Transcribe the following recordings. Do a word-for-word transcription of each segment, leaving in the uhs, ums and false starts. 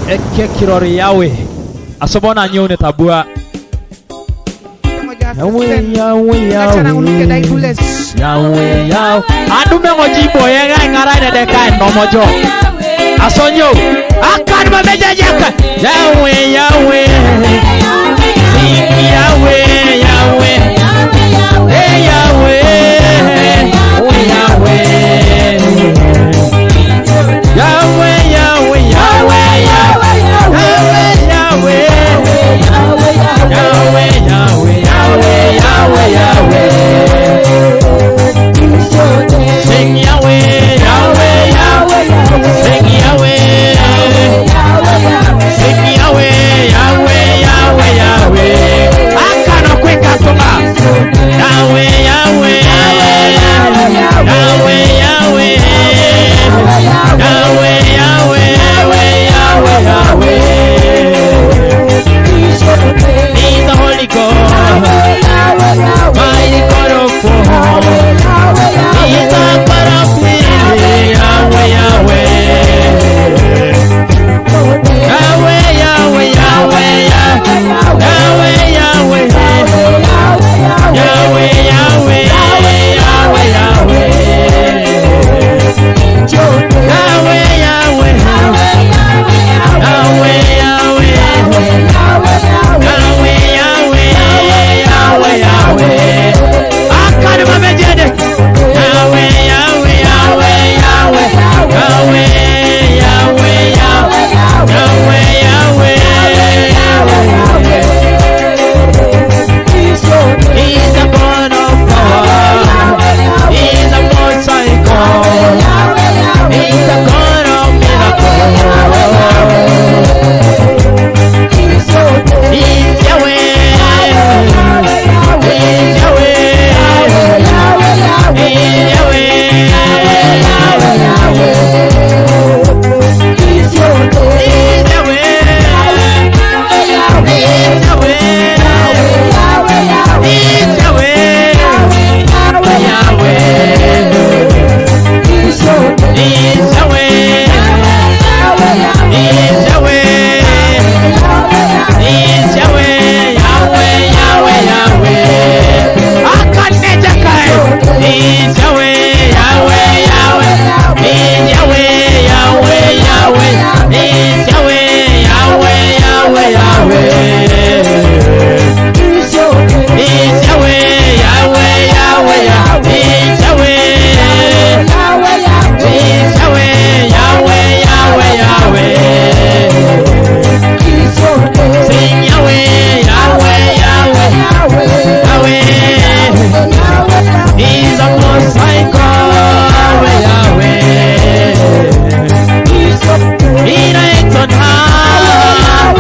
Eke kirori Yahweh. Asobo na nyone tabua. Yahweh, Yahweh, Yahweh. Yahweh, Yahweh. Adu me ngo jibo ye ga ngara de de kai no mojo. Asonyo. Akan ma meja jaka. Yahweh, Yahweh. Yahweh, Yahweh. Hey, Yahweh. Oh, Yahweh. Yahweh, Yahweh, Yahweh, Yahweh. Yahweh, Yahweh. Yahweh, Yahweh, Yahweh, Yahweh, Yahweh. Sing Yahweh, Yahweh, Yahweh. Sing Yahweh. Sing Yahweh, Yahweh, Yahweh, Yahweh. Akano kweka soma. Yahweh, Yahweh, Yahweh, Yahweh, Yahweh, Yahweh, Yahweh, Yahweh. He's the Holy God, mighty God of war. He's the God of healing, Yahweh, Yahweh. Yahweh, Yahweh, Yahweh, Yahweh. Yahweh, Yahweh. Yahweh, Yahweh, Yahweh, Yahweh. Yahweh, Yahweh. Yahweh, Yahweh. Yahweh, Yahweh, Yahweh, Yahweh. Akani mamejede. Yahweh, Yahweh, Yahweh, Yahweh. Yahweh, Yahweh, Yahweh. Yahweh, Yahweh. He's the God of power. He's the Most High God. He's the God of miracles. He's Yahweh. He's Yahweh. He's Yahweh. He's Yahweh. He's Yahweh. He's Yahweh, Yahweh, Yahweh. He's Yahweh, Yahweh, Yahweh, Yahweh. He's Yahweh, Yahweh, Yahweh, Yahweh. He's Yahweh. He's Yahweh, Yahweh, Yahweh, Yahweh. Sing Yahweh, Yahweh, Yahweh, Yahweh. He's the Most High God, Yahweh, Yahweh. He reigns on high.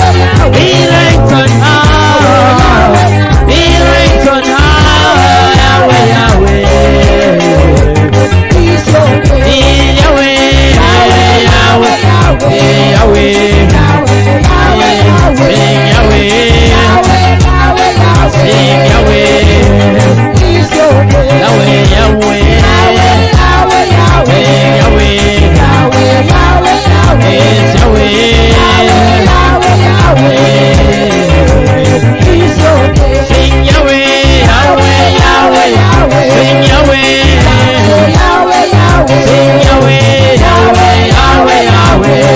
He reigns on high. He reigns on high. Yahweh, Yahweh. He's Yahweh, Yahweh, Yahweh, Yahweh. Sing Yahweh. Sing Yahweh. Yahweh, Yahweh. Yahweh, Yahweh. Yahweh, Yahweh. Yahweh, Yahweh. Yahweh, Yahweh. Yahweh, Yahweh. Yahweh, Yahweh. Sing Yahweh, Yahweh, Yahweh. Sing Yahweh. Yahweh, Yahweh. Sing Yahweh, Yahweh, Yahweh, Yahweh.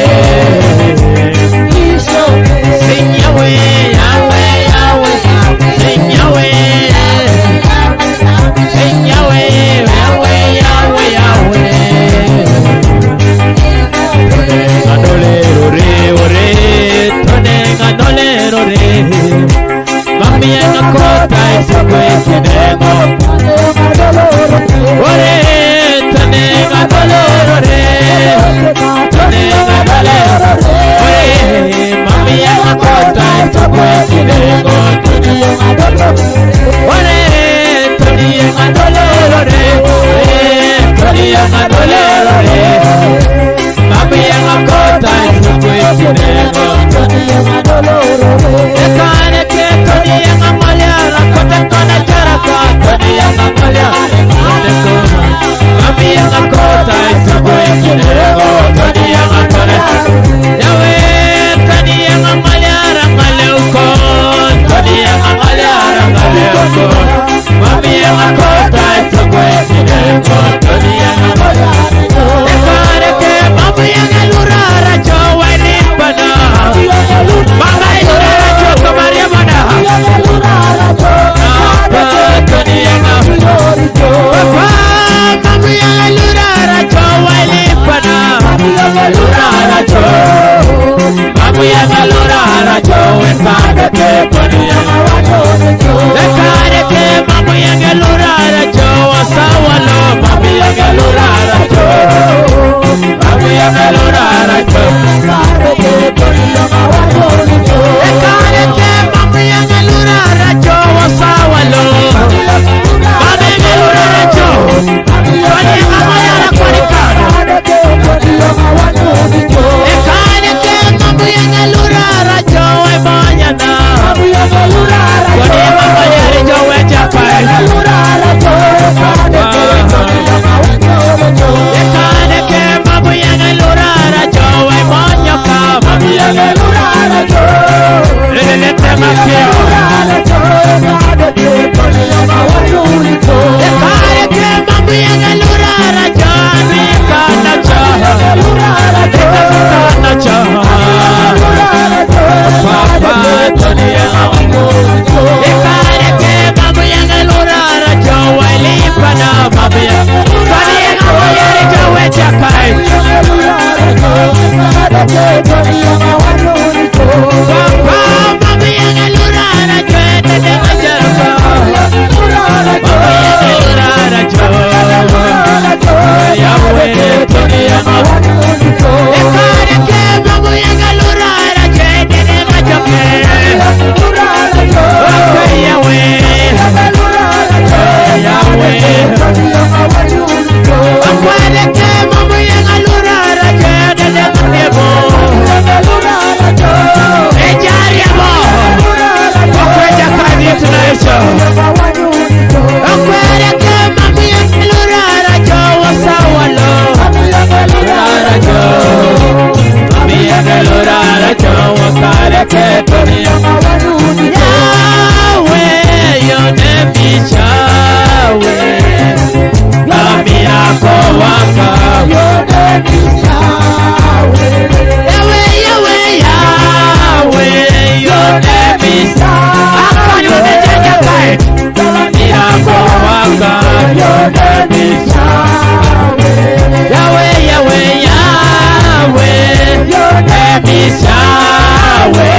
Ekare ke mami yenge lura racho, wasawa lo, mami yenge lura racho. Mami yenge lura racho. Ekare ke mami yenge lura racho, wasawa lo. Mami yenge lura racho. Kwani mama yara kwani kana. Ekare ke mami yenge lura racho, e manyana. Kwani mama yara jo we japai. Ekare ke mami yenge lura racho, e manyoka. Mami yenge lura racho. Lele tema kio. Ekare ke mami yenge lura racho, ni kana cha. Ni kana cha. Papa, Tony, ekare ke mami yenge lura racho, wali pana mami yenge. Tony, yenge mami yenge jo we japai. Papa, mami yenge lura racho, de de majaraka. Mami yenge lura racho. Yahweh, Tony, yenge. Ekare ke mami yenge lura racho, de de majoke. Okay, Yahweh. Yahweh. Akwere ke mami yenge lura racho, de de majoke. Ejari amo. Okwe ja kadi tunaisho. Akwere ke mami yenge lura racho, wasawa lo. Lura racho. Mami yenge lura racho, wakare ke Tony. Yahweh, your name is Yahweh. Mami yako waka. Yahweh, Yahweh, Yahweh, your name is. Akani unejeja kai. Yahweh, Yahweh, Yahweh, your name is Yahweh. Yahweh, Yahweh, your name is Yahweh.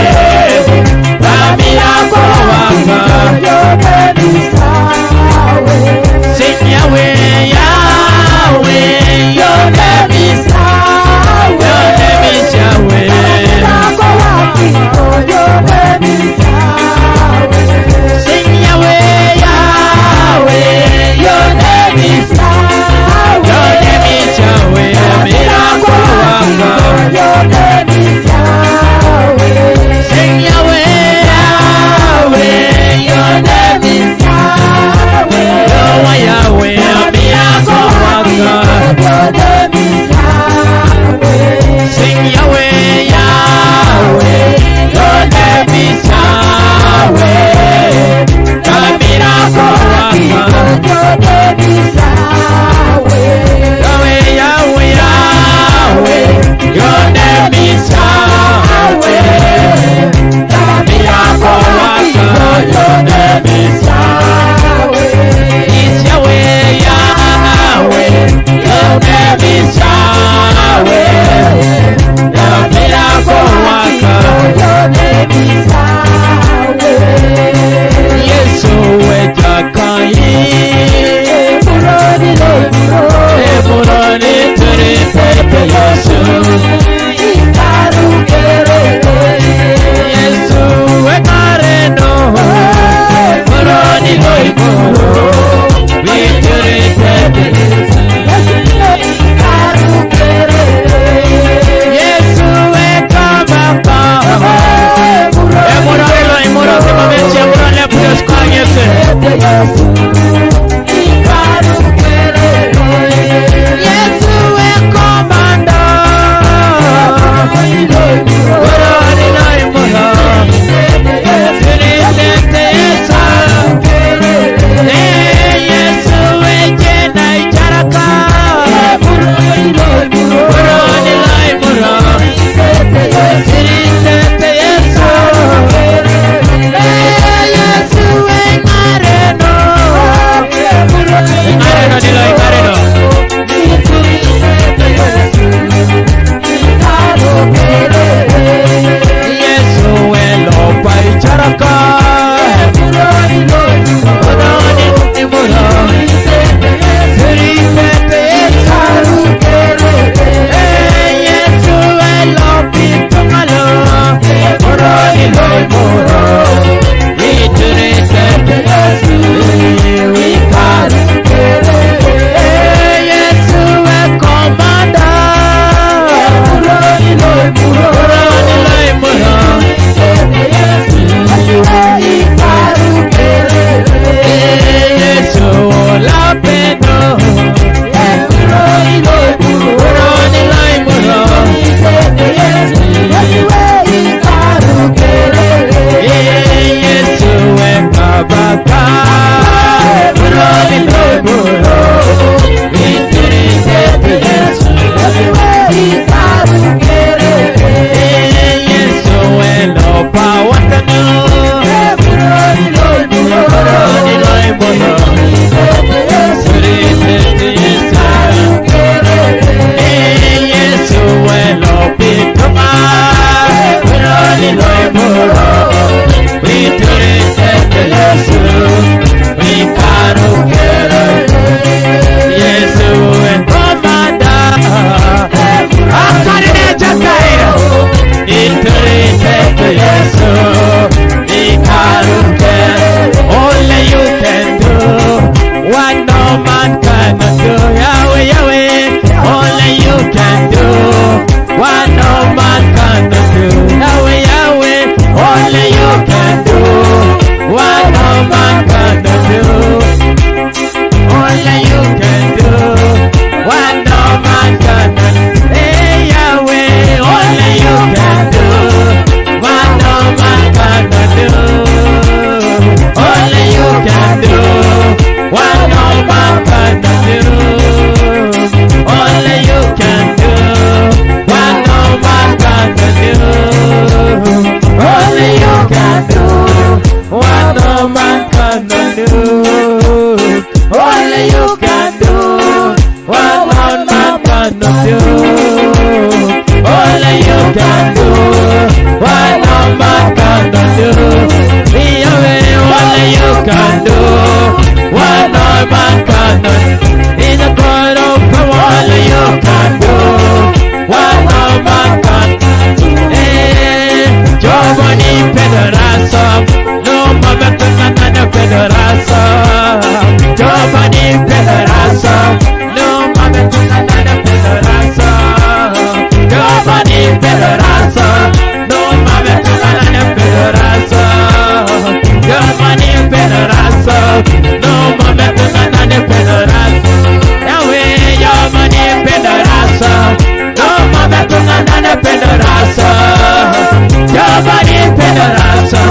Jehovah ni pederasa,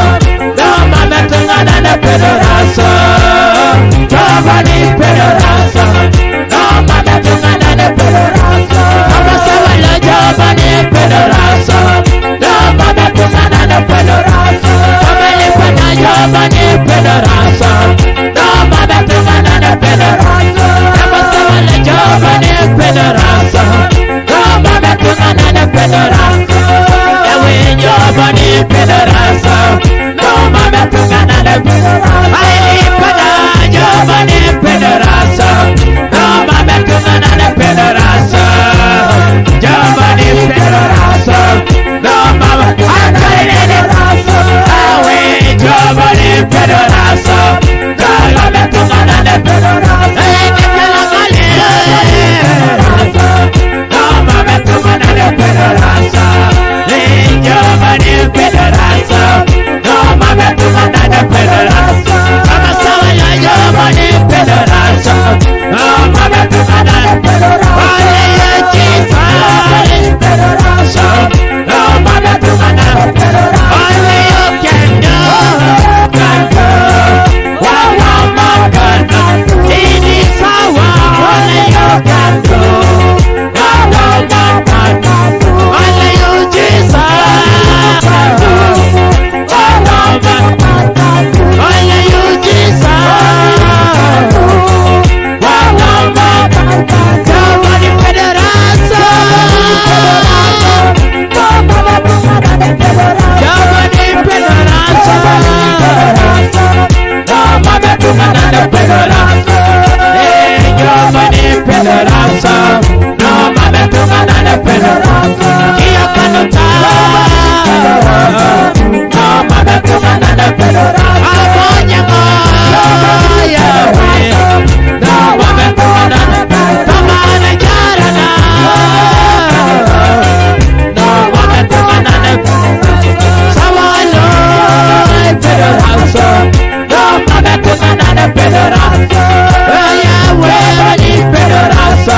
no mame tungana ne pederasa. Jehovah ni pederasa, no mame tungana ne pederasa. Mama sawa lo Jehovah ni pederasa, no mame tungana ne pederasa. Mama lipana Jehovah ni pederasa, no mame tungana ne pederasa. Mama sawa lo Jehovah ni pederasa. No mame tungana ne pederasa. Ewe Jehovah ni pederasa. No mame tungana ne pederasa. Ai lipana Jehovah ni pederasa. No mame tungana ne pederasa. Jehovah ni pederasa. No mame akalele. Ewe Jehovah ni pederasa. Only you can do, can do what no man can do. It is power only you can do. What no man can do. Only you, Jesus, can do. What no man can do. Only you, Jesus. Jehovah ni pederasa. Jehovah ni pederasa. No mame tungana ne pederasa. Eh, Jehovah ni pederasa. No mame tungana ne pederasa. Kia kanuta. No mame tungana ne pederasa. Amonya mo Yahweh. No mame tungana ne pederasa. Tamana jarana. No mame tungana ne pederasa. Sawa lo pederasa. No mame tungana ne pederasa. Yahweh ni pederasa.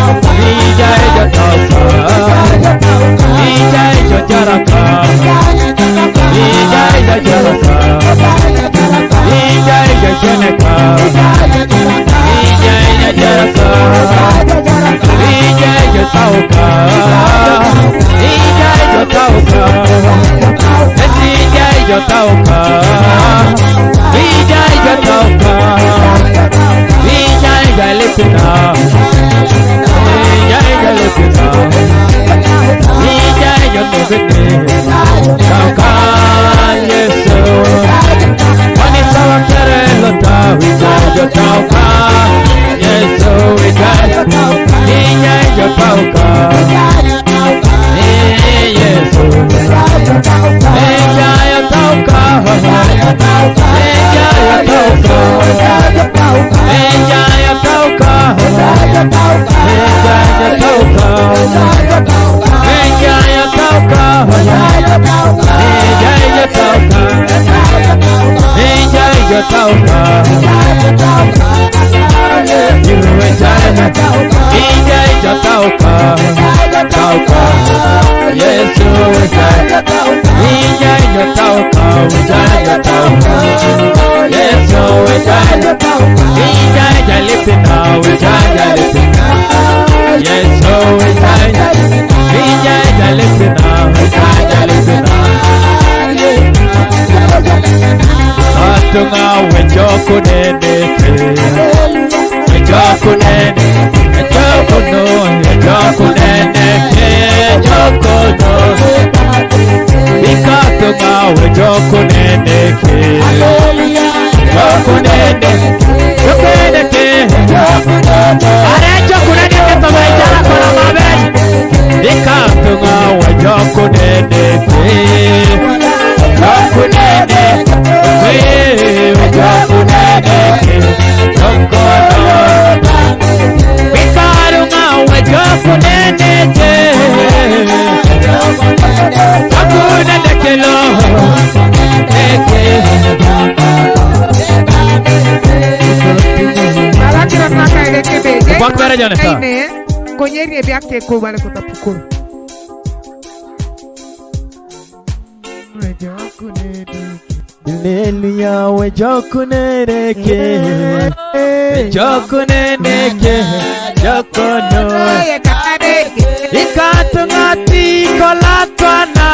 Ija ija tauka. Ija ija jaraka. Ija ija jaraka. Ija ija jeneka. Ija ija jaraka. Ija ija tauka. Ija ija tauka. Ija ija tauka. Ija ija tauka. Ija ija lipina. Ija ija lipina. Ija ija tauka. Tauka, Yesu. Kwani sawa kere lota, ija ija tauka. Yesu, ija ija. Ija ija tauka. Eh, Yesu. Ija ija tauka. Ija ija tauka. Ija ija tauka. Ija ija tauka. Ija ija tauka. Ija ija tauka. Ija ija tauka. Iwe jana. Ija ija tauka. Tauka. Yesu ija ija. Ija ija tauka. Ija ija tauka. Yesu ija ija. Ija ija lipina. Ija ija lipina. Yesu ija ija. Ija ija lipina. Ija ija lipina. Atunga wejo kuneneke. Wejo kunene. Wejo kuno. Wejo kuneneke. Wejo kuno. Ikatunga wejo kuneneke. Wejo kunene. Wejo kuneneke. Are wejo kuneneke to wejo kona mabe. Ikatunga wejo kuneneke. Wejo kunene. Wewe wejo kuneneke. Wejo kuno. Ikatunga wejo kuneneke. Hakuna ndekelo. Eke. Alakira naka eleke be. Bak bere jane sa. Amen. Konyeri ebi ake ko bale kota pukuru. Hallelujah, wejo kuneneke. Wejo kuneneke. Wejo kuno. Ikatunga ti kolatwana.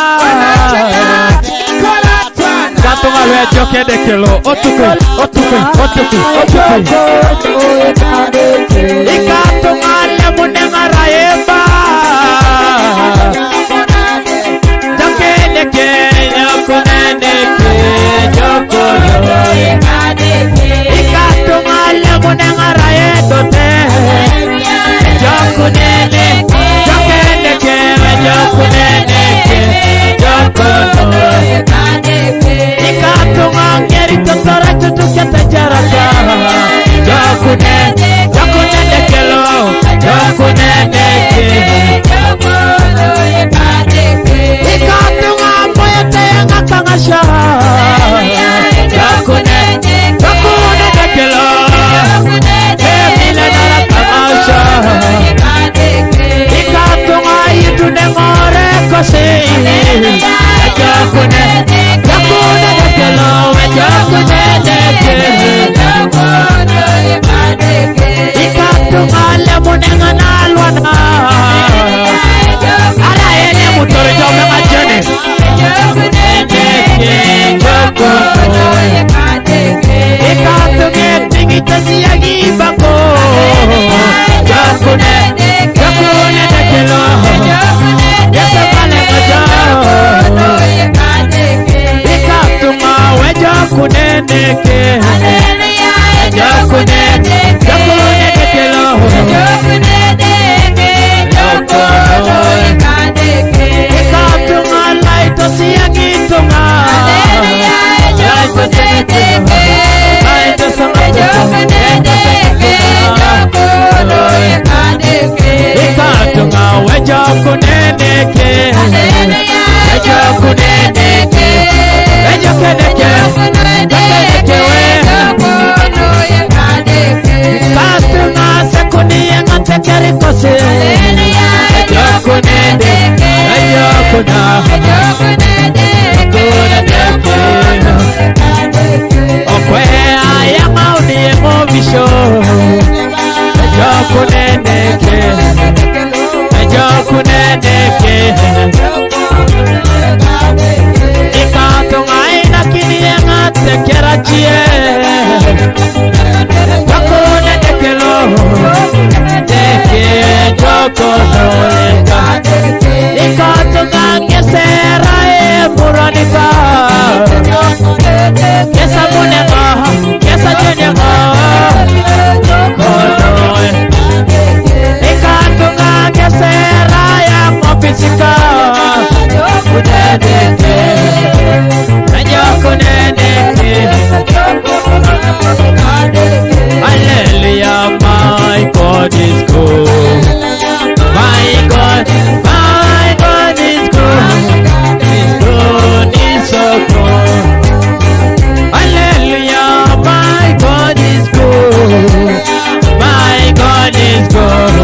Ikatunga wejo kuneneke lo. Otukui, otukui, otukui, otukui. Ikatunga lemunenga raeba. Jokuneneke, jokuneneke, jokono. Ikatunga lemunenga raedote. Jokunene, jokuneneke, jokuneneke, jokono. Ikatunga ngeri totore tutu kete jarata. Jokunene, jokuneneke lo, jokunene. Ikatunga ngesera e muranika. Kesa munengo, kesa jenengo. Ikatunga ngesera ya mopisika. Kuneneke. Ajoku neneke. Hallelujah, my God is good. My God, my God is good. He's good, he's so good. Hallelujah, my God is good. My God is good.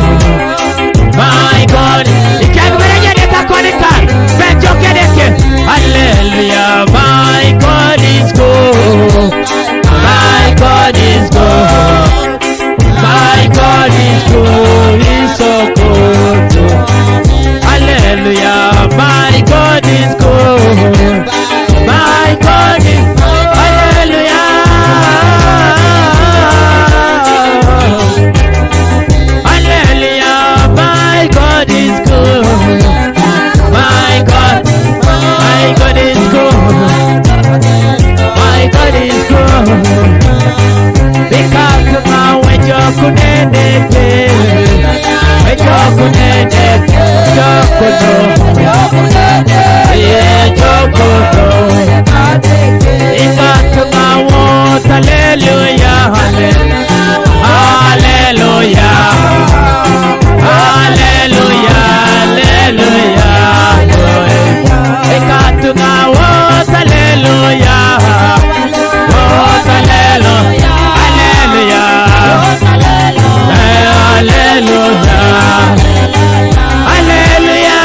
My God. Ikiagbereje de kakonika. Bejokedeke. Hallelujah, my God is good. My God is good. My God is good, he's so good. Hallelujah, my God is good. My God is, hallelujah. Hallelujah, my God is good. My God, my God is good. My God is good. Because now we joke unendeke. We joke unendeke. Joke no. Yeah, joke no. Because now what? Hallelujah. Hallelujah. Hallelujah. Hallelujah. Hallelujah. Ikatunga what? Hallelujah. What? Hallelujah. Hallelujah. Eh, hallelujah. Hallelujah.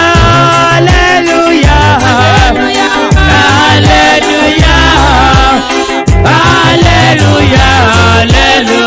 Hallelujah. Hallelujah. Hallelujah. Hallelujah.